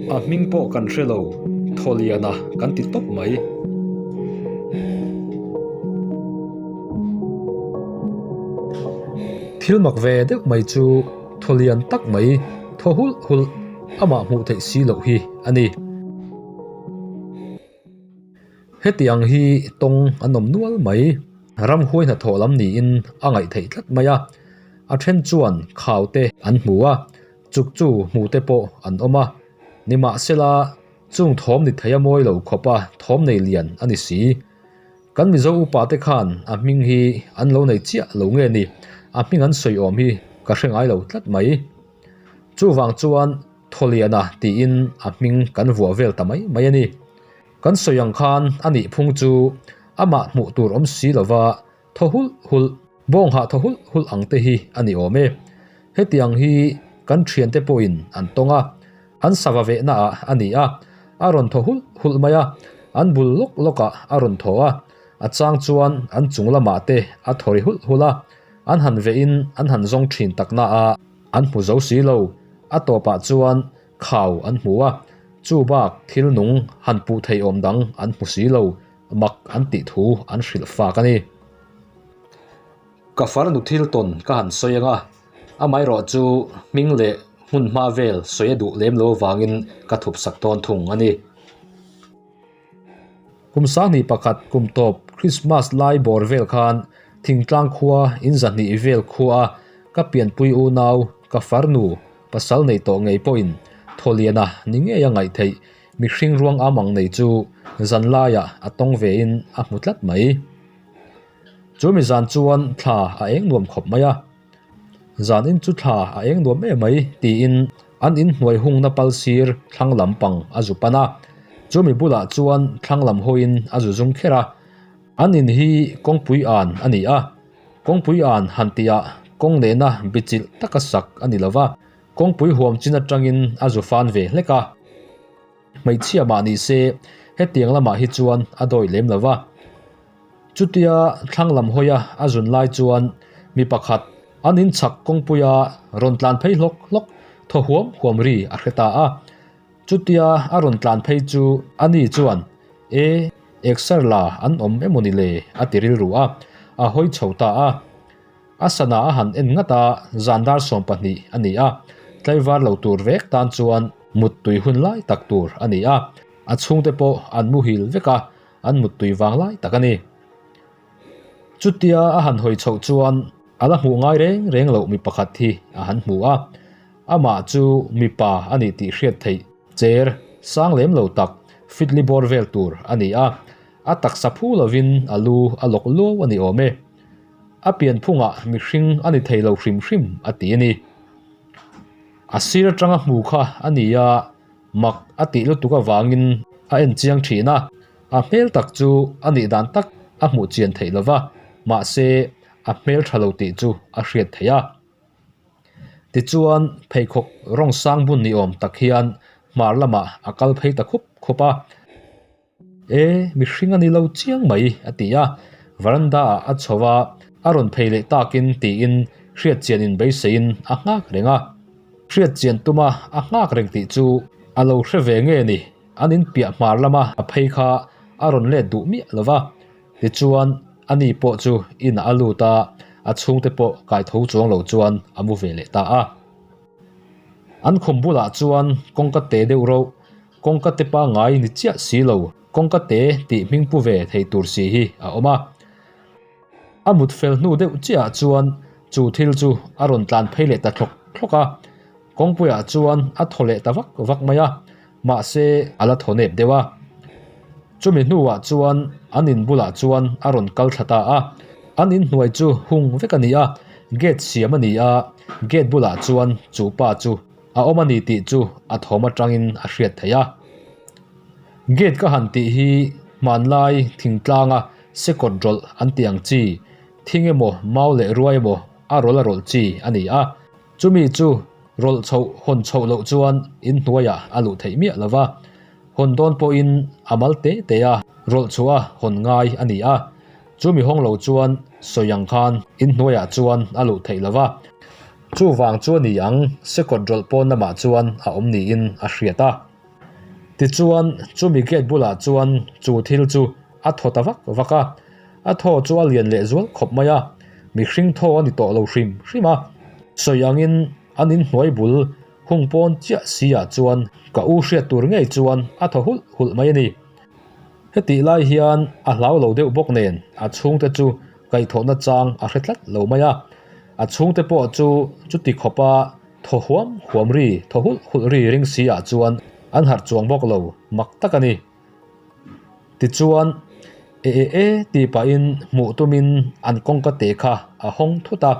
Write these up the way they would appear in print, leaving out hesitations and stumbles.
A hming pawh kan hre lo, Thawliana kan ti tawp mai. Thil mak ve deuh mai chu Thawlian tak mai thaw hulh hulh amah hmuh theih si loh hi a ni. Heti ang hi tawng an awm nual mai. Ramhuai hnathawh lam niin a ngaih theih tlat mai a. A then chuan khau te an hmu a, chuk chu hmu te pawh an awm a. Nimahsela, chung thawm ni thei a mawi lo khawp a thawm nei lian a ni si. Kan Mizo upa te khan a hming hi an lo nei chiah lo nge ni, a hming an sawi awm hi ka hre ngai lo tlat mai. Chuvang chuan Thawliana tiin a hming kan vuah vel ta mai mai a ni. Kan sawi ang khan a nih phung chu amah hmuh tur awm si lova thaw hulh hulh, bawng hah thaw hulh hulh ang te hi a ni awm e. Hetiang hi kan thiante pawhin an tawng a, an sava vehna ah a ni a, a rawn thaw hulh hulh mai a, an bul lawk lawkah a rawn thaw a, a chang chuan an chung lamah te a thaw ri hulh hulh a, an han vehin an han zawng thin takna a an hmu zo si lo, a tawpah chuan Khau an hmu a, chu bak thil nung han puh thei awm dang an hmu si lo, mak an tih thu an hrilh fak a ni. Ka farnu thil tawn ka han sawi ang a, amaherawh chu hming leh hmun hma vel sawi a duh lem lo avangin ka thup sak tawn thung a ni. Kum sanghnih pakhat kum tawp Christmas lai bawr vel khan thingtlang khua in zahnih vel khua a ka pianpui unau ka farnu pasal nei tawh ngei pawhin Thawliana ni ngei a ngaih theih mihring ruang am ang nei chu zan laiah a tawng vein a hmu tlat mai. Chu mi zan chuan thla a eng nuam khawp mai a. Zan in chu thla a eng nuam em mai tiin an in hnuai hungna pal sir thlang lam pang a zu pan a. Chu mi bulah chuan thlang lam hawiin a zu zum kher a. An in hi kawngpui an a ni a. Kawngpui an han tihah kawng nehna bichilh taka sak a ni lo va, kawngpui huam chin atangin a zu fan ve hlek a. Hmeichhia mah ni se hetiang lamah hi chuan a dawi lem lo va. Chutia thlang lam hawia a zun lai chuan mi pakhat an in chhak kawngpuia rawn tlan phei hlawk hlawk thaw huam huam ri a hre ta a. Chutia a rawn tlan phei chu a ni chuan, E, exer la an awm emaw ni le? a ti rilru a, a hawi chho ta a. A sana a han en ngat a, zan dar 12 a ni a, tlaivar lo tur vek tan chuan muttui hun lai tak tur a ni a, a chhungte pawh an muhil vek a, an muttui vang lai tak a ni. Chutia a han hawi chhoh chuan a la hmuh ngai reng reng loh mi pakhat hi a han hmu a, amah chu mipa a nih tih hriat theih cher sang lem lo tak fitli bawr vel tur a ni a, a taksa phu lovin a lu a lawk luau a ni awm e. A pianphungah mihring a ni thei lo hrim hrim a ti a ni. A sir atanga hmu kha a ni a, mak a tih lutuk avangin a en chiang thin a, a hmel tak chu a nih dan tak a hmuh chian theih lo va, mahse a hmel tha lo tih chu a hriat theih a. Tichuan pheikhawk rawng sang bun ni awm tak hian hmar lamah a kal phei ta khup khup a. E, mihring a ni lo chiang mai, a ti a. Veranda ah a chho a, a rawn phei leh takin tiin hriatchian in beiseiin a nghak reng a. Hriatchian tuma a nghak reng tih chu a lo hre ve nge ni, an in piah hmar lama a phei kha a rawn let duh miah lo va. Tichuan, ani pawh chu inah a lut a, a chhungte pawh kai tho chuang lo chuan a mu ve leh ta a. An khum bulah chuan kawngka te deuh rauh Kawngka te pangngai ni chiah si lo, kawngka te tih hming pu ve thei tur si hi a awm a. A mut fel hnu deuh chiahah chuan chu thil chu a rawn tlan phei leh ta thlawk thlawk a. Kawngpuiah chuan a thaw leh ta vak vak mai a, mahse a la thaw nep deuh a. Chumi hnuah chuan an in bulah chuan a rawn kal thla ta a. An in hnuai chu hung vek a ni a, gate siam a ni a, gate bulah chuan chu pa chu A awm a ni tih chu a thawm atangin a hriat theih a. Gate ka han tih hi hmanlai thingtlanga sekawt rawlh an tih ang chi, thing emaw mau leh ruai emaw a rawlh a rawlh chi a ni a. Chumi chu rawlh chhoh hawn chhoh loh chuan inhnuaiah a luh theih miah lo va. Hawn dawn pawhin a mal te te a rawlh chhuah a hawn ngai a ni a. Chumi hawng lo chuan sawi ang khan inhnuaiah chuan a luh theih lo va. Chuvang chu a ni ang, sekawt rawlh pawn lamah chuan a awm niin a hriat a. Tichuan, chumi gate bulah chuan chu thil chu a thaw ta vak vak a, a thaw chu a lian leh zual khawp mai a, mihring thaw a ni tawh lo hrim hrim a. Sawi angin an inhnuai bul hung pawn chiah si ah chuan ka u hriat tur ngei chuan a thaw hulh hulh mai a ni. Hetih lai hian a hlau lo deuh bawk nen a chhungte chu kaihthawhna chang a hre tlat lo mai a, a chhungte pawh chu chuti khawpa thaw huam huam ri, thaw hulh hulh ri ring si ah chuan an harh chuang bawk lo mak tak a ni. Tichuan, E e e tih pahin hmuh tumin an kawngka te kha a hawng thut a,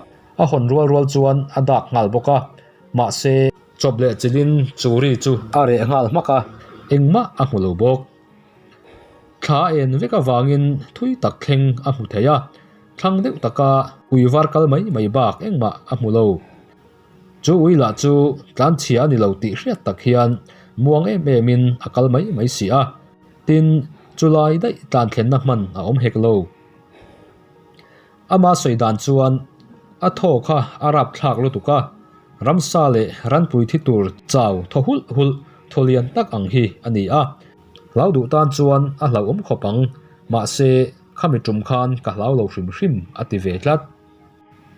a hawn rual rual chuan a dak nghal bawk a, mahse, chawp leh chilhin chu ri chu a reh nghal hmak a, engmah a hmu lo bawk. Thla a en vek avangin thui tak thleng a hmu thei a, thlang deuh taka ui var kal mai mai bak engmah a hmu lo. Chu ui lah chu tlanchhia a ni lo tih hriat tak hian muang em emin a kal mai mai si a, tin, chulai daih tlan thlenna hman a awm hek lo. Ama sawi dan chuan a thaw kha a rap thlak lutuk a, ramsa leh ranpui thi tur chau thaw hulh hulh thaw lian tak ang hi a ni a. Hlau duh tan chuan a hlauhawm khawp ang, mahse khami tum khan ka hlau lo hrim hrim a ti ve tlat.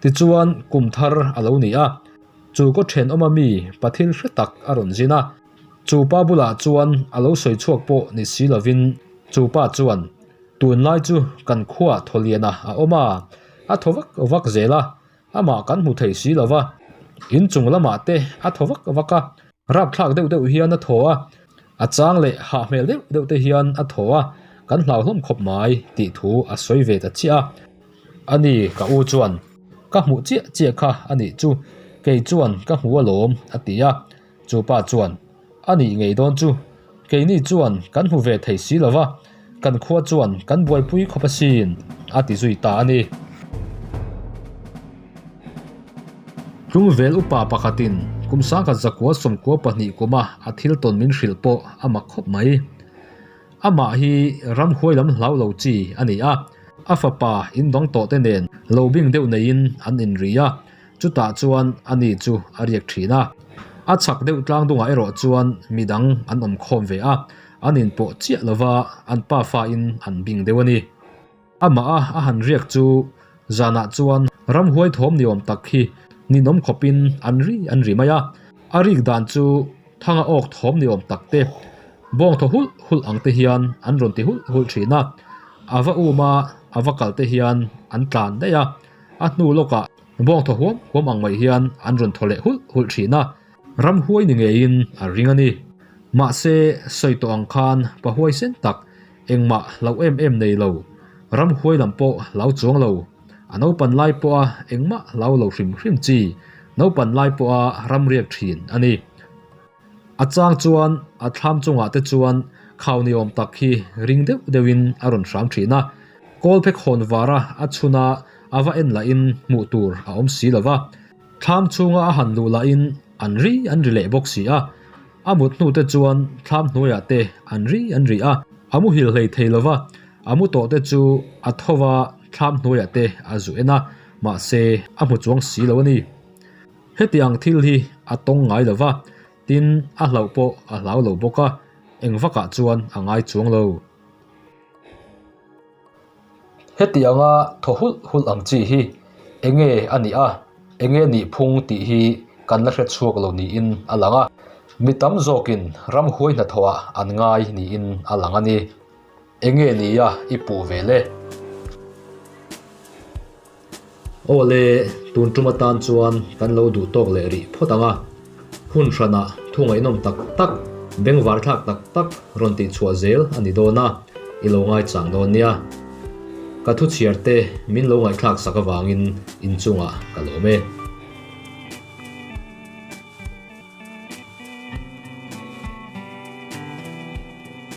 Tichuan kum thar a lo ni a, chu kaw thenawma mi pathil hre tak a rawn zin a, chu pa bulah chuan a lo sawi chhuak pawh ni si lovin chu pa chuan Tunlai chu kan khuaah Thawliana a awm a, a thaw vak vak zel a, amah kan hmu thei si lo va, inchung lamah te a thaw vak vak a, rapthlak deuh deuh hian a thaw a, a chang leh hah hmel deuh deuh te hian a thaw a, kan hlauhlawm khawp mai tih thu a sawi ve ta chiah a. A ni, ka u chuan ka hmuh chiah chiah kha a nih chu, kei chuan ka hmu alawm a ti a, chu pa chuan A nih ngei dawn chu, keini chuan kan hmu ve thei si lo va, kan khua chuan kan buaipui khawp asin, a ti zui ta a ni. Tlungvel upa pakhatin kum sangkhat zakua 12 kuma a thil tawn min hrilh pawh a mak khawp mai. Amah hi ramhuai lam hlau lo chi a ni a, a fapa indawng tawh te nen lo bing deuh neiin an inri a, Chutah chuan ani chu a riak thin a. A chhak deuh tlang dungah erawh chuan midang an awm khawm ve a, an inpawh chiah lova an pafa in an bing deuh a ni. Amah a a han riak chu zanah chuan ramhuai thawm ni awm tak hi ninawm khawpin an ri an ri mai a. A rik dan chu thanga awk thawm ni awm tak te, bawng thaw hulh hulh ang te hian an rawn ti hulh hulh thin a. A va um a, a va kal te hian an tlan daih a. A hnu lawkah bawng thaw huam huam ang mai hian an rawn thaw leh hulh hulh thin a, ramhuai ni ngeiin a ring a ni. Mahse, sawi tawh ang khan pa huaisen tak engmah hlauh em em nei lo, ramhuai lam pawh hlau chuang lo, a naupan lai pawha engmah hlau lo hrim hrim chi, naupan lai pawha ramriak thin a ni. A chang chuan a thlam chungah te chuan khau ni awm tak hi ring deuh deuhin a rawn hram thin a, kawlphe khawn vara a chhun a a va en lahin hmuh tur a awm si lo va, thlam chhunga a han luh lahin an ri an ri leh bawk si a, a mut hnu te chuan thlam hnuaiah te an ri an ri a, a muhil hlei thei lo va, a mu tawh te chu a tho va thlam hnuaiah te a zu en a, mahse a hmu chuang si lo a ni. Heti ang thil hi a tawng ngai lo va, tin a hlauh pawh a hlau lo bawk a, eng vakah chuan a ngai chuang lo. Heti anga thaw hulh hulh ang chi hi enge a nih a, enge nih phung tih hi kan la hre chhuak lo niin a lang a, mi tam zawkin ramhuai hnathawhah an ngai niin a lang a ni. Enge nia i puh ve le? Aw le, tun tum atan chuan kan lo duh tawk leh rih phawt ang a, hun hranah thu ngaihnawm tak tak, bengvar thlak tak tak rawn tih chhuah zel a ni dawn a, i lo ngaichang dawn nia. Ka thu chhiar te min lo ngaihthlak sak avangin inchungah ka lawm e.